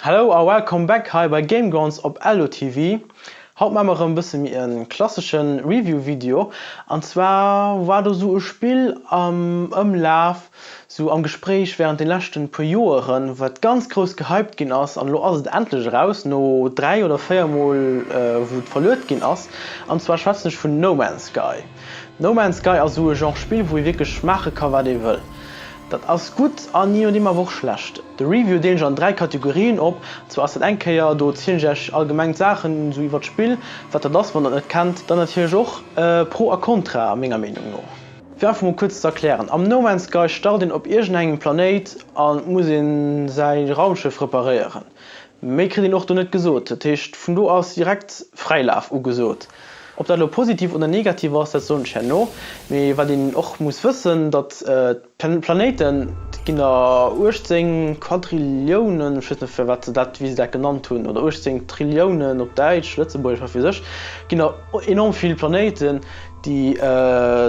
Hello a welcome back hei bei GameGrounds op LOTV. Haut maan mer erëm bësse méi en klasseschen Review Video an zwar war do sou e Spill am Ëmlaaf, sou am Gespréich während den leschten puer Joeren, wat ganz grouss gehypt ginn ass an elo ass et endlech eraus no 3 oder 4 mol wou et verluet ginn ass an zwar schwätzen ech vun No Man's Sky. No Man's Sky ass sou e Genre Spill wou ee wierklech maache ka wat ee wëll. Dat ass gutt an je nodeem awer och schlecht. De Review deelen ech an 3 Kategorien op. An zwar ass dat eng Kéier, do zielen ech iech allgemeng d'Saachen esou iwwert d'Spill, wat dat ass, wann der et net kennt. Dann natierlech och Pro a Contra menger Meenung no. Fir einfach mol kuerz ze erklären, Am No Man's Sky start een op iergendengem Planéit an muss een säi Raumschëff reparéieren. Méi kritt een och do net gesot. Dat heescht, vun do ass direkt Fräilaf ugesot. Ob dat elo positiv oder negativ ass, dat soen ech herno. Mee wat een och muss wëssen, datt d'Planéiten, et ginn der 18 Quadrilliounen, ech weess net firwat se dat, wéi se dat genannt hunn, oder 18 Trilliounen op Däitsch, Lëtzebuergesch, wat weess ech, ginn der enorm vill Planéiten, déi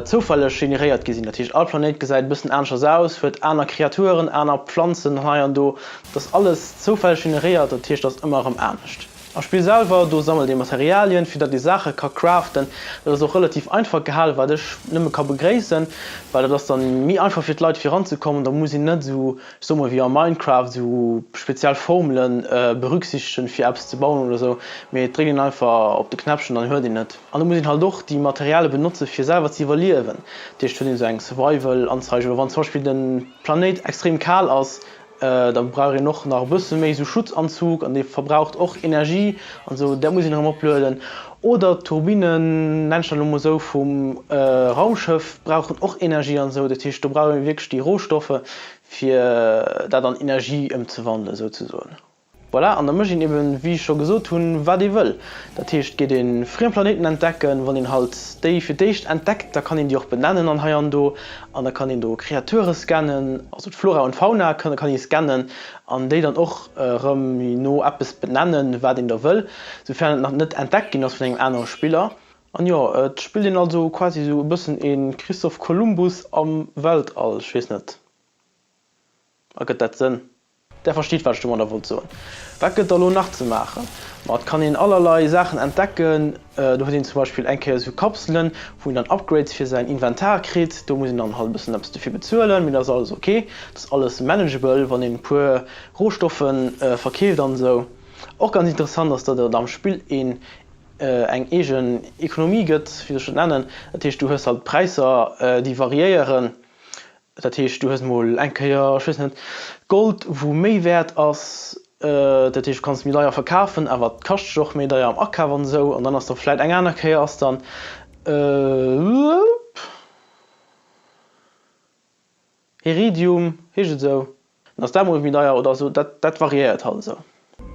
zoufälleg generéiert gi sinn. Dat heescht, all Planéit gesäit e bëssen aneschters aus, huet aner Kreaturen, aner Planzen hei an do. Dat ass alles zoufälleg generéiert, dat heescht, dat ass ëmmer erëm anescht. Am Spill selwer, do sammelt ee Materialien, fir datt ee Saache ka craften. Dat ass och relativ einfach gehalen, wat ech nëmme ka begréissen, well dat ass dann méi einfach fir d'Leit viranzekommen. Da muss een net esou, ech soe mol wéi a Minecraft, esou speziell Formelen berücksichtegen, fir eppes ze bauen oder esou, mee et dréckt een einfach op de Knäppchen, dann huet een et. An do muss een halt och déi Materialie benotze fir selwer ze iwwerliewen. Dat heescht, huet een esou eng Survival-Anzeige, oder wann zum Beispill de Planéit extrem kal ass, Da brauch een och nach e bësse méi esou Schutzanzug an dee verbraucht och Energie an esou, dat muss een erëm oplueden. Oder d'Turbinnen, nenn ech dat elo mol esou, vum Raumschëff brauchen och Energie an esou. Dat heescht, do brauch ee wierklech déi Rohstoffe fir dat an Energie ëmzewandelen souzesoen. Voilà, an da mécht een eben, wéi ech scho gesot hunn, wat ee wëll. Dat heescht, geet ee friem Planéiten entdecken, wann een halt déi fir d'éischt entdeckt, da kann een déi och benennen an hei an do, an da kann een do Kreature scannen, also d'Flora und Fauna kann ee scannen an déi dann och erëm no eppes benennen, wat een da wëll, soufern et nach net entdeckt ginn ass vun engem anere Spiller. An jo, et spillt een also quasi esou e bëssen ee Christoph Kolumbus am Weltall, ech weess net, ergëtt dat Sënn? Der verstitt wat ech domadder wollt soen. Wat gëtt da lo nach ze maachen? Ma et kann een allerlei Saachen entdecken. Do huet een zum Beispill eng Kéier esou Kapselen, wou een dann Upgrades fir säin Inventar kritt. Do muss een dann halt e bëssen eppes dofir bezuelen, mee dat ass alles ok. Dat ass alles manageable, wann een e puer Rohstoffe verkeeft an esou. Och ganz interessant ass, datt et am Spill een eng eegen Ekonomie gëtt, wéi soll ech dat nennen? Dat heescht, du hues halt Präisser, déi variéieren. Dat heescht, du hues mol eng Kéier, ech weess net, Gold, wou méi wäert ass, dat heescht, du kanns et méi deier verkafen, awer et kascht dech och méi deier am Akaf an esou. An dann ass da vläit eng aner Kéier ass dann Iridium, heescht et esou? Dann ass dat mol méi deier oder esou, dat dat variéiert halt esou.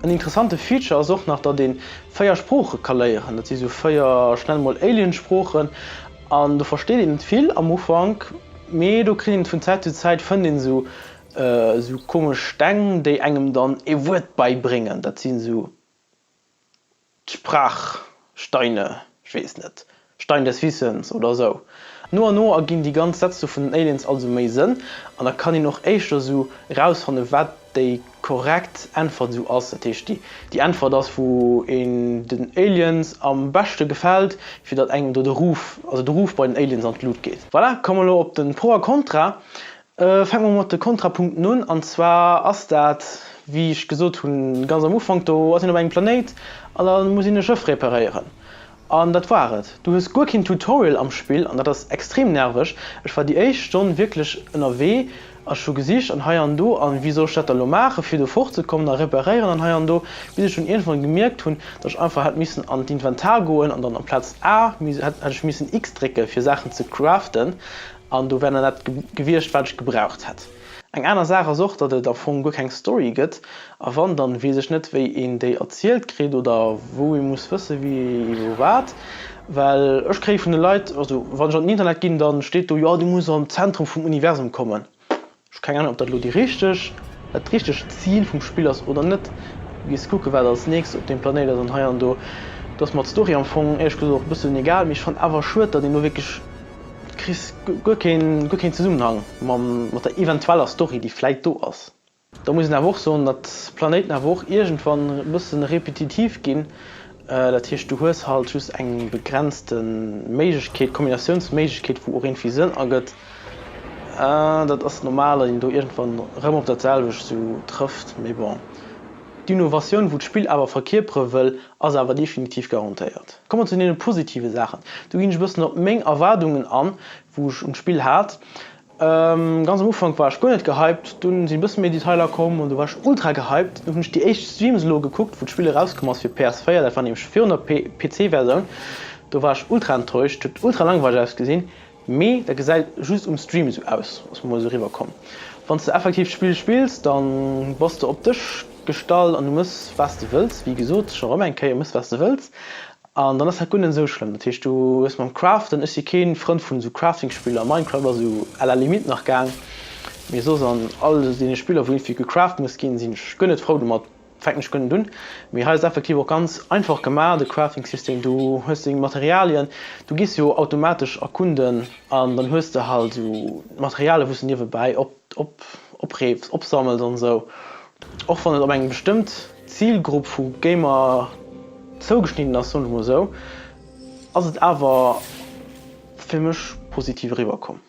En interessante Feature ass och nach, datt een 4 Sprooche ka léieren. Dat si sou 4, ech nenne mol Alien-Sproochen an do versteet een net vill am Ufank, mee do kritt een vun Zäit zu Zäit fënnt een esou esou komesch Steng, déi engem dann ee Wuert beibréngen. Dat sinn esou D'Sprachsteine, ech weess net, Stein des Wissens oder esou. No an no erginn déi ganz Sätz do vun den Aliens also méi Sënn an da kann een och éischter esou erausfannen, wat déi korrekt Äntwert esou ass. Dat heescht, déi déi Äntwert ass, wou een den Aliens am beschte gefält, fir datt engem do de Ruf, also de Ruf bei den Aliens an d'Lut geet. Voilà, komme mer elo op de Pro a Contra. Fänke mer mat de Kontrapunkten un, an zwar ass dat, wéi ech gesot hunn ganz am Ufank, do ass een op engem Planéit an da muss een e Schëff reparéieren an dat war et. Du hues guer keen Tutorial am Spill an dat ass extrem nerveg. Ech war déi éischt Stonn wierklech ënnerwee a ech hu gesicht an hei an do an wéi soll ech dat da lo maache fir do fortzekommen a reparéieren an hei an do, bis ech dunn iergendwann gemierkt hunn, datt ech einfach hätt missen an d'Inventar goen an dann amplaz A hätt ech missen X drécke fir Saachen ze craften. An do wär dann dat gewiescht, wat ech gebraucht hätt. Eng aner Saach ass och, datt et am Fong guer keng Story gëtt, a wann, dann weess ech net, wéi een déi erzielt kritt oder wou ee muss wësse wéi wou wat, well ech kréie vun de Leit, also wann ech an den Internet ginn, dann steet do, jo du muss an d'Zentrum vum Universum kommen. Ech hu keng Ahnung, ob dat elo déi richteg, dat richtegt Zil vum Spill ass oder net. Du gees kucken, wat als nächst op deem Planéit ass an hei an do. Do ass mer d'Story am Fong éierlech gesot och e bëssen egal, mee ech fannen awer schued, datt een do wierklech, du kriss guer keen, guer keen Zesummenhang mam, mat der eventueller Story, déi vläit do ass. Da muss een awer och soen, datt d'Planéiten awer och iergendwann e bëssen repetitiv ginn. Dat heescht, du hues halt just eng begrenzte Méiglechkeet, Kombinatiounsméiglechkeet, wou och iergendwéi Sënn ergëtt. Dat ass normal, datt een do iergendwann erëm op dat selwecht sou trëfft, mee bon. D'Innovatioun, wou d'Spill awer verkierpere wëll, ass awer definitiv garantéiert. Komme mer zu deene positive Saachen. Do ginn ech e bëssen op meng Erwaardungen an, wou ech un d'Spill hat. Ganz am Ufank war ech guer net gehypt, dunn sinn e bësse méi Detailer komm an du war ech ultra gehypt. Dunn hunn ech déi éischt Streams elo gekuckt, wou d'Spill erauskomm ass fir PS4, dat war nämlech virun der PC-Versioun. Do war ech ultra enttäuscht, huet ultra langweileg ausgesinn, mee dat gesäit just um Stream esou aus, ass mer mol esou eriwwer komm. Wann s de effektiv d'Spill spills, dann bass de op dech gestallt an du mëss wat s de wëlls, wéi gesot, scho rëm eng Kéier, mëss wat s de wëlls. An dann ass dat guer net esou schlëmm. Dat heescht du hues mam Craften, ech si keen Frënd vun esou Crafting-Spiller, Minecraft ass esou à la limite nach gaang, mee soss an all deene Spiller wou iergendwéi gecraft muss ginn, sinn ech guer net frou domat, fänken ech guer net un. Mee hei ass et effektiv och ganz einfach gemaach, de Crafting-System, du hues deng Materialien, du gees jo automatesch erkunden an dann hues de halt esou Materialien wou s de niewebäi op op opreefs, opsammels an esou. Och wann et op eng bestëmmt Zilgrupp vu Gamer zougeschnidden ass, soen ech mol esou, ass et awer fir mech positiv eriwwer komm.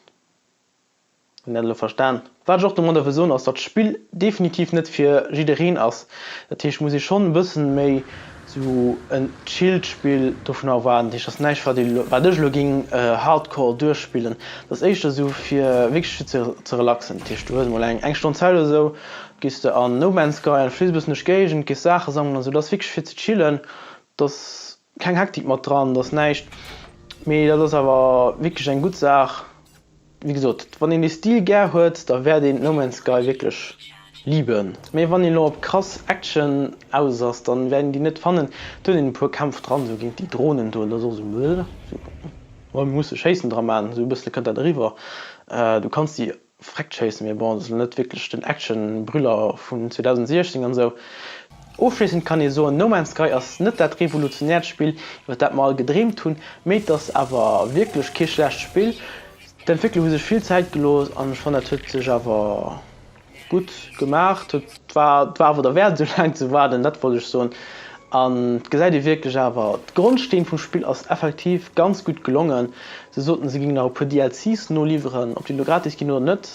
Hunn dat elo verstan. Wat ech och domadder wëll soen ass, datt d'Spill definitiv net fir jiddereen ass. Dat heescht, muss ee schonn e bëssen méi sou en chillt Spill dovun erwaarden. Dat heescht, ass näischt wat ee wat ech elo géing hardcore duerchspillen. Dat ass éischter sou fir wierklech fir ze ze relaxen. Dat heescht, du hues mol eng eng Stonn Zäit oder sou, gees de an No Man's Sky an fliss e bëssen duerch d'Géigend, gees Saache sammelen an sou. Dat ass wierklech fir ze chillen. Dat ass keng Hektik mat dran, dat ass näischt. Mee dat ass awer wierklech eng gutt Saach. Wéi gesot, wann een dee Stil gär huet, da wäert een No Man's Sky wierklech liben. Mee wann een elo op krass Action aus ass, dann wäert een déi net fannen. Et huet een e puer Kämpf dran, sou géint déi Dronen do, dat ass och sou meh, sou oh mir musse schéissen dra man, sou e bëssle kënnt dat eriwwer. Du kanns déi freckt schéissen, mee bon, dat ass elo net wierklech den Action-Brüller vun 2016 an esou. Ofschléissend kann ee soen, No Man's Sky ass net dat revolutionäert Spill, iwwer dat mer all gedreemt hunn, mee et ass awer wierklech kee schlecht Spill. D'Entwéckler hu sech vill Zäit gelooss an ech fannen dat huet sech awer gutt gemaach. Et war et war awer derwäert esou laang ze waarden, dat wollt ech soen. An et gesäit ee wierklech awer, d'Grondsteen vum Spill ass effektiv ganz gutt gelongen. Se soten se géingen nach e puer DLCs noliwweren, ob déi elo gratis ginn oder net,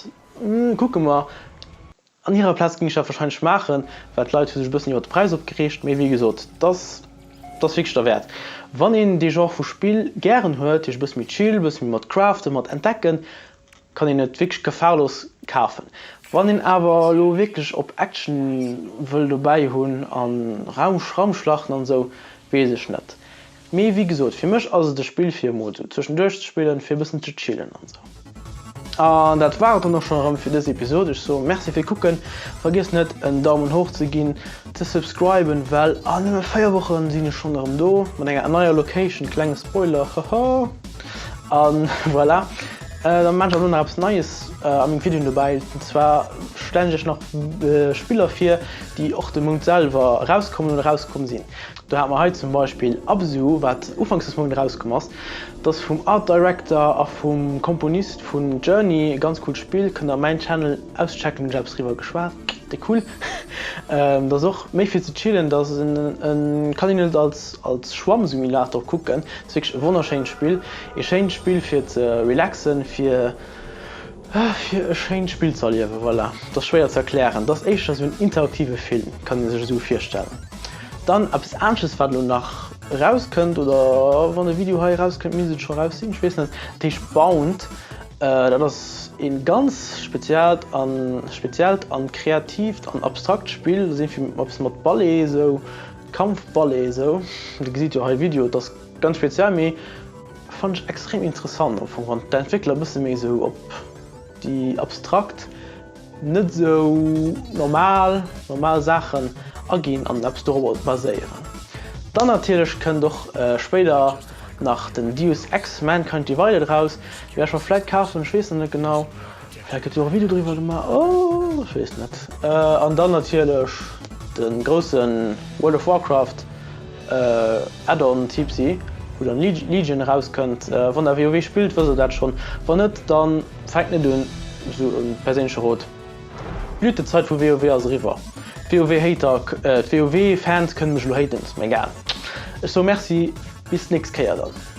kucke mer. An hirer Plaz géing ech dat wahrscheinlech maachen, well d'Leit hu sech e bëssen iwwer de Präis opgereegt, mee wéi gesot, dass dass wierklech derwäert. Wann een dee Genre vu Spill gären huet, heescht e bësse méi chill, e bësse méi mat craften, mat entdecken, kann een et wierklech gefahrlos kafen. Wann een awer elo wierklech op Action wëll dobäi hunn a Raum Raumschlachten an esou, weess ech net. Mee wéi gesot, fir mech ass et e Spill fir emol sou zwëschenduerch ze spillen, fir e bëssen ze chillen an sou. An dat war et dann och schon erëm fir dës Episode. Ech soe Merci fir kucken. Vergiess net en Daumen hoch ze ginn, ze subscriben, well an nëmme 4 Wochen sinn ech schon erëm do mat enger neier Location, klenge Spoiler, haha. An voilà, dann maan ech awer elo nach eppes Neies a mengem Videoen dobäi, an zwar stellen ech iech nach Spiller vir, déi och de Mount selwer erauskommen oder erauskomm sinn. Do hate mer hei zum Beispill Absu, wat ufanks des Mount erauskomm ass. Dat ass vum Art Director a vum Komponist vun Journey, e ganz coolt Spill. Kënnt der mäin Channel auschecken, hunn ech eppes driwwer geschwat, déck cool. Dat ass och méi fir ze chillen, dat ass en, kann een et als als Schwammsimulator kucken. Dat ass wierklech e wonnerschéint Spill, ee schéint Spill fir ze relaxen, fir. Fir e schéint Spill ze erliewen, voilà. Et ass schwéier ze erklären. Et ass éischter esou en interaktive Film, kann ee sech esou virstellen. Dann eppes anesches wat elo nach erauskënnt, oder wann de Video hei erauskënnt misst et scho eraus sinn, ech weess net, dat heescht Bound. Dat ass e ganz speziellt an speziellt an kreatiivt an abstrakt Spill. Dat ass iergendwéi eppes mat Ballet esou, Kampfballet esou. Dir gesitt jo hei Video, et ass ganz speziell, mee Fannen ech extrem interessant am Fong, wann d'Entwéckler e bësse méi esou op déi abstrakt, net esou normal, normal Saachen aginn an eppes dorobber baséieren. Dann natierlech kënnt och spéider nach den Deus Ex Mankind Divided eraus, dee wäert ech mer vläit kafen, ech weess nach net genau, vläit gëtt jo och e Video driwwer gemaach, oh ech weess net. An dann natierlech de grousse World of Warcraft. Add-on Tipsy, wou dann Legion erauskënnt. Wann der WoW spillt, wësst der dat schonn. Wann net, dann fänkt net un, esou e perséinleche Rot. D'Blütezeit vu WoW ass eriwwer. D'WoW-Hater, d'WoW-Fans kënne mech elo haten, ass mir egal. Ech soe Merci, bis d'nächst Kéier dann.